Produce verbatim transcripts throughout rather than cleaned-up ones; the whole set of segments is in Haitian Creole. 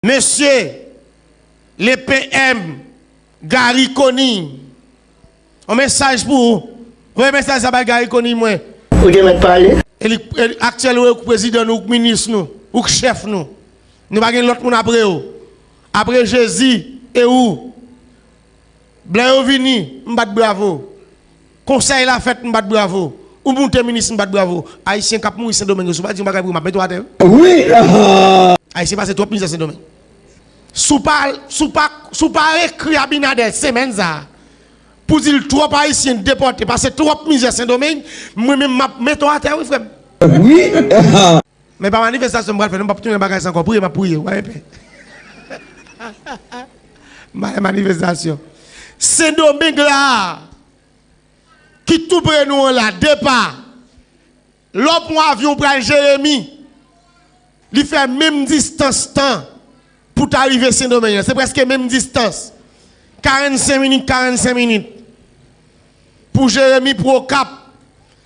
Mesye, le P M Garry Conille, yon mesaj pou ou. Voye mesaj sa bay Garry Conille mwen. Ou te mèt pale. E li, e li, aktyèl ou k prezidan nou, ou k minis nou, ou k chèf nou. Nou pa gen lòt moun apre ou. Apre Jezi e ou. Blan yo vini, m bat bravo. Konsèy la fèt, m bat bravo. Ou moute minis, m bat bravo. Ayisyen k ap mouri Sendomeng yo, si w pa di yon bagay pou yo, m ap mete w atè wi. Wi. Ayisyen pase twòp mizè Sendomeng. Si w pa, si w pa, si w pa ekri Abinader semèn sa a, pou di l twòp Ayisyen depòte, pase twòp mizè Sendomeng, mwen menm m ap mete w atè wi, frè m. Wi. Men pa manifestasyon m pral fè non, m p ap tounen bagay sa ankò. Priye, m ap priye. W a enpe. M pa fè manifestasyon. Sendomeng la, ki tou pre nou an la, depa. Lè w pran avyon w pral Jeremi, li fè menm distans tan pou ta rive Sendomeng an. Se prèske menm distans. Karannsenk minit, karannsenk minit. Pou Jeremi, pou Okap.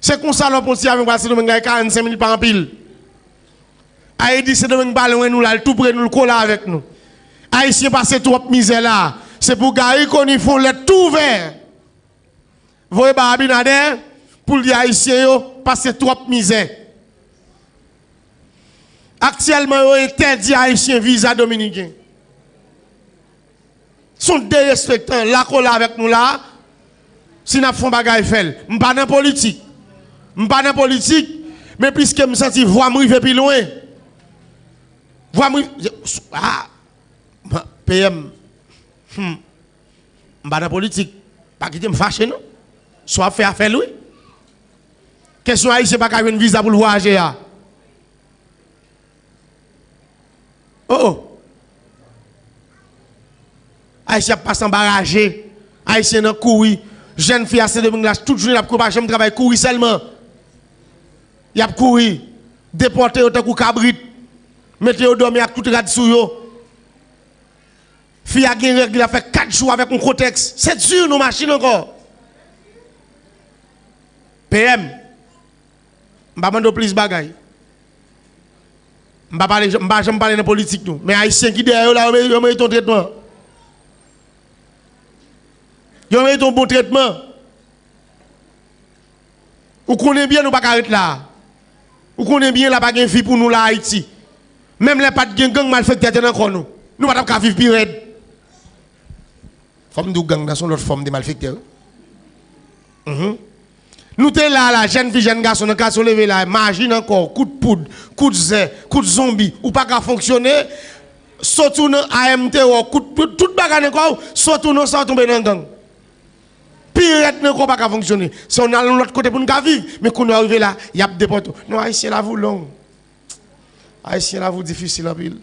Se konsa lè w pran ti avyon pral Sendomeng la, e karannsenk minit pa anpil. Ayiti, Sendomeng pa lwen nou la, l tou pre nou, l kole avèk nou. Ayisyen pase twòp mizè la. Se pou Garry Conille fè yon lèt tou ouvè. Voye ba Abinader pou l di Ayisyen yo pase twòp mizè. Aktyèlman, yo entèdi Ayisyen viza dominiken. Se yon derespektan, la kole avèk nou la, si n ap fè yon bagay, fè l. M pa nan politik. M pa nan politik, men piske m santi vwa m rive pi lwen. Vwa m rive, ah, P M, hmm, m pa nan politik. Pa kite m fache non. Sa w ap fè a, fè l wi. Kesyon Ayisyen pa ka jwenn viza pou l vwayaje a. Oh, oh. Ayisyen ap pase anba raje. Ayisyen nan kouri. Jèn fi a Sendomeng la, tout jounen l ap kouri, pa janm travay, kouri sèlman. Y ap kouri. Depòte yo tankou kabrit. Mete yo dòmi ak tout rad sou yo. Fi a gen règ, l ap fè kat jou avèk yon kotèks. Se di nou machin ankò. P M, m pa mande w plis bagay. M pa pale, m pa janm pale nan politik nou. Men Ayisyen ki dèyè yo la, yo merite, yo merite yon tretman. Yo merite yon bon tretman. Ou konnen byen nou pa ka ret la a. Ou konnen byen la pa gen vi pou nou la Ayiti. Menm lè pa t gen gang, malfektè te nan kò nou. Nou pa t ap ka viv pi rèd. Fò m di w, gang nan se yon lòt fòm de malfektè wi. Mhm. Nou te la la, jèn fi, jèn gason nan katye w leve la, maji nan kò w, kout poud, kout zè, kout zonbi, ou pa ka fonksyone, soti w nan A M T wè w, kout, tout, tout bagay nan kò w, soti w nan sa w tonbe nan gang. Pi rèd nan kò w pa ka fonksyone. Se w n al yon lòt kote pou n ka viv, men kounye a w rive la, y ap depòte w. Non, Ayisyen, lavi w long. Ayisyen, lavi w difisil anpil.